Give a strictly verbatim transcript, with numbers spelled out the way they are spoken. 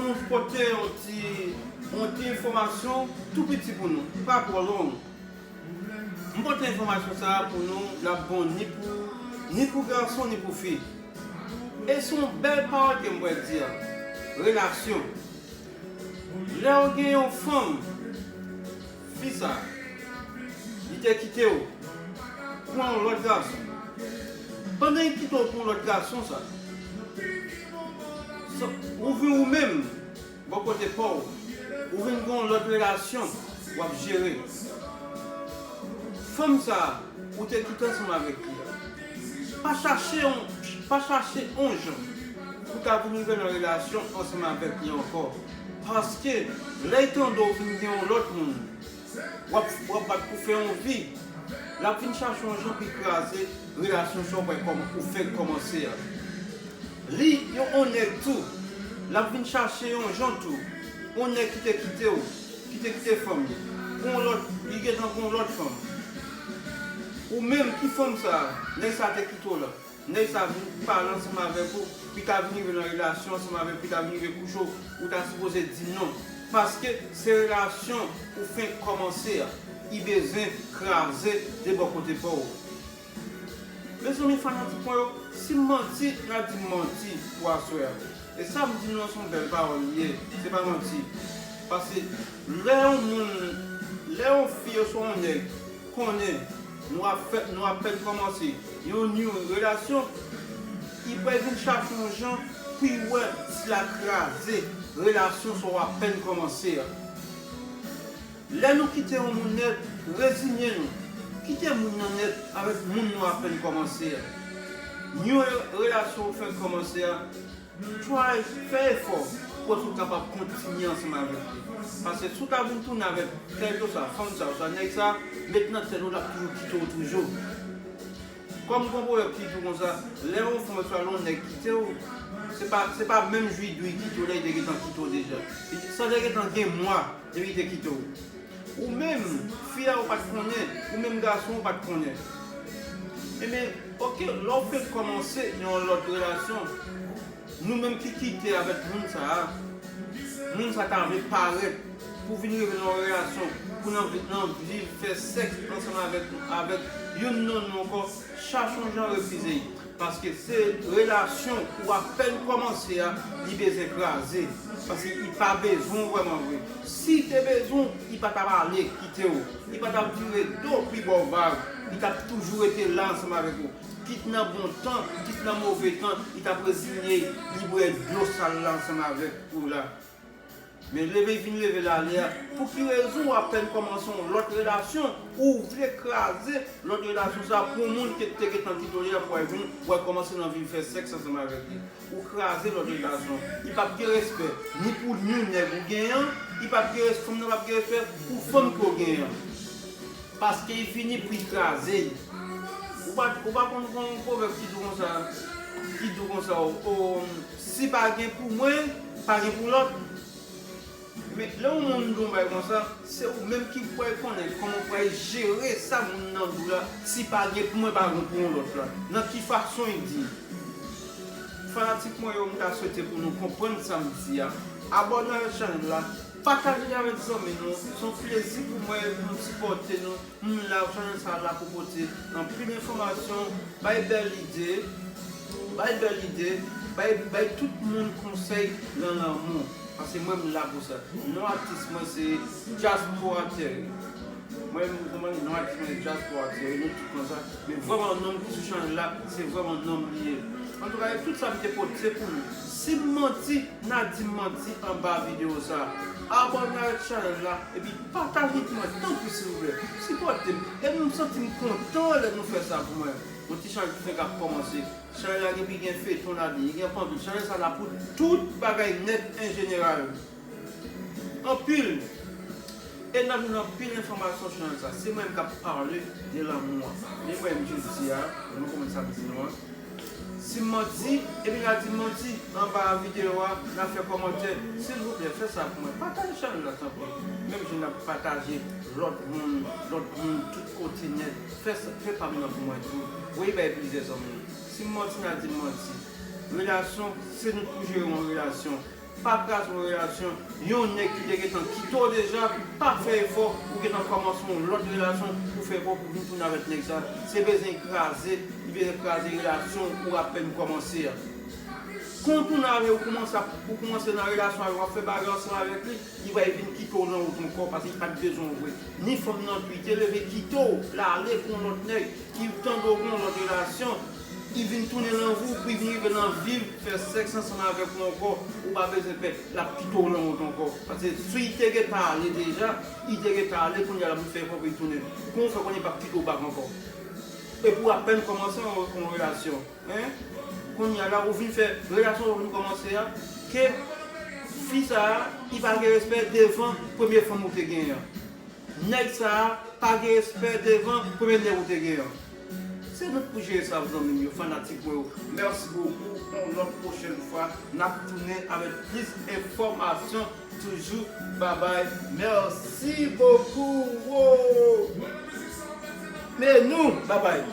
Nou pote yon ti, yon ti enfòmasyon tou piti pou nou, pa twò long. M pote enfòmasyon sa a pou nou, l ap bon ni pou, ni pou gason, ni pou fi. E se yon bèl pawòl ke m pral di a. Relasyon. Lè w gen yon fanm, fi sa, li te kite w pou yon lòt gason. Pandan li kite w pou yon lòt gason sa, sa, ou vin ou menm, bò kote pa w, ou vin gen yon lòt relasyon w ap jere. Fanm sa a, ou te kite ansanm avèk li a, pa chache yon, pa chache yon jan pou ta vin rive nan relasyon ansanm avèk li ankò. Paske, lè l tande w vin gen yon lòt moun, w ap, w ap bat pou fè yon vi, l ap vin chache yon jan pou l kraze relasyon sa w pral kòm-, ou fenk kòmanse a. Li, yon, yon nèg tou, l ap vin chache yon jan tou, yon nèg ki te kite w, ki te kite fanm li, pou yon lòt, li gentan pou yon lòt fanm. Ou menm ki fanm sa a, nèg sa a te kite w la, nèg sa a vin pale ansanm avèk ou, pou l ta vin rive nan relasyon ansanm avèk ou, pou l ta vin rive kouche w, ou ta sipoze di non. Paske se relasyon ou fenk kòmanse a, li bezwen kraze de bò kote pa w. Mezanmi fanatik mwen yo, si m manti, n a di m manti pou aswè a. E sa m di nou an, se yon bèl pawòl li ye, se pa manti. Paske lè yon moun, lè yon fi oswa yon nèg konnen nou ap fè, nou ap apèn kòmanse yon new relasyon, li pral vin chache yon jan pou l wè si l a kraze relasyon sa w apèn kòmanse a. Lè nou kite yon moun nèt, rezinye nou. Kite moun nan nèt avèk moun nou apèn kòmanse a. New re-, relasyon ou fenk kòmanse a, try, fè efò pou w kapab kontinye ansanm avèk li. Paske si w ta vin tounen avèk kèlkeswa fanm sa, oswa nèg sa, met nan tèt ou l ap toujou kite w toujou. Kòm gon pwovèb ki di w konsa, lè yon fanm oswa lè yon nèg kite w, se pa, se pa menm jou li dwe kite w, lè li te gentan kite w deja. Sa te gentan gen mwa depi li te kite w. Ou menm, fi a ou pa t konnen, ou menm gason ou pa t konnen. Ebyen, oke, lè w fenk kòmanse yon lòt relasyon, nou menm ki kite avèk moun sa a, moun sa ta vle parèt pou vin rive nan yon relasyon, pou nan vi-, nan viv, fè sèks ansanm avèk, avèk youn nan nou ankò, chache yon jan refize l. Paske se relasyon ou apèn kòmanse a, li bezwen kraze. Paske li pa bezwen w vrèman vre. Si li te bezwen w, li pa t ap ale kite w. Li pa t ap vire do pou l ba w vag. Li t ap toujou rete la ansanm avèk ou. Kit nan bon tan, kit nan move tan, li t ap rezinye l, li bwè dlo sal la ansanm avèk ou la. Men leve vin leve l ale a, pou ki rezon w apèn kòmanse yon lòt relasyon, ou vle kraze lòt relasyon sa pou yon moun ki te gentan kite w deja pou w al vin, w al kòmanse nan viv fè sèks ansanm avèk li. Ou kraze lòt relasyon. Li p ap gen respè, ni pou ni nèg ou genyen an, li p ap gen respè, fanm nan p ap gen respè pou fanm ke w genyen an. Paske li vini pou l kraze l. Ou pa, ou pa konn gon pwovèb ki di w konsa, ki di w konsa, o, o, si pa gen pou mwen, pa gen pou lòt. Men lè yon moun di yon bagay konsa, se ou menm ki pral konnen kòman w pral jere sa moun nan di w la, si pa gen pou mwen, pa gen pou yon lòt la. Nan ki fason l di? Fanatik mwen yo, m ta swete pou nou konprann sa m di a. Abòne avèk chanèl la, pataje l avèk zanmi nou. Se yon plezi pou mwen pou nou sipòte nou. M la, chanèl sa la pou pote anpil enfòmasyon, bay bèl ide, bay bèl ide, bay, bay tout moun konsèy nan lanmou. Paske mwen, m la pou sa. Non atis mwen se Diaspora Terry. Mwen, m konprann non atis mwen se Diaspora Terry, nou tout konn sa. Men vrèman nonm ki sou chanèl la, se vrèman nonm li ye. Antouka, e tout sa m te pote se pou nou. Si m manti, n a di m manti anba videyo sa. Abòne avèk chanèl la, epi pataje pou mwen, tanpri, silvouplè. Sipòte m. E m santi m kontan lè nou fè sa pou mwen. Yon ti chanèl ki fenk ap kòmanse. Chanèl la gen, pi gen feyton ladan, li gen anpil. Chanèl sa la pou tout bagay nèt an jeneral. Anpil. E n ap jwenn anpil enfòmasyon sou chanèl sa. Se mwen menm k ap pale de lanmou an. Men mwen menm jodi a, nou konprann sa m di nou an. Si m manti, epi n a di m manti anba videyo a, n a fè kòmantè. Silvouplè, fè sa pou mwen. Pataje chanèl la, tanpri. Menm jan n ap pataje lòt moun, lòt moun, tout kote nèt. Fè sa, fè pa m nan pou mwen tou. Voye bay plizyè zanmi w. Si m manti, n a di m manti. Relasyon, se nou k pou jere yon relasyon. Pa kraze yon relasyon. Yon nèg ki te gentan kite w deja, pa fè efò pou gentan kòmanse yon lòt relasyon pou fè efò pou vin tounen avèk nèg sa. Se bezwen kraze, li bezwen kraze relasyon ou apèn kòmanse a. Kon tounen avè ou kòmanse ap- ou kòmanse nan relasyon avè w ap fè bagay ansanm avèk li, li va vin kite w nan wout ankò paske li pa t bezwen w vre. Ni fanm nan tou, li te leve kite w, l ale pou yon lòt nèg ki tande w gen yon lòt relasyon, li vin tounen nan vi w, pou li vin rive nan vi w, fè sèks ansanm avèk ou ankò, ou pa bezwen pè, l ap kite w nan wout ankò. Paske si li te gentan ale deja, li te gentan ale, kounye a l ap fè efò pou li tounen. Kòman w fè konnen li p ap kite w bak ankò? Epi w apèn kòmanse yon, yon relasyon. Hein? Kounye a la, ou vin fè relasyon ou vin kòmanse a, ke fi sa a, li pa gen respè devan premye fanm ou te genyen an. Nèg sa a pa gen respè devan premye nèg ou te genyen an. Se nou k pou jere sa, zanmi m yo, fanatik mwen yo. Mèsi bokou. Yon lòt pwochèn fwa, n ap tounen avèk plis enfòmasyon toujou. Babay. Mèsi bokou. Wo! Men nou, babay.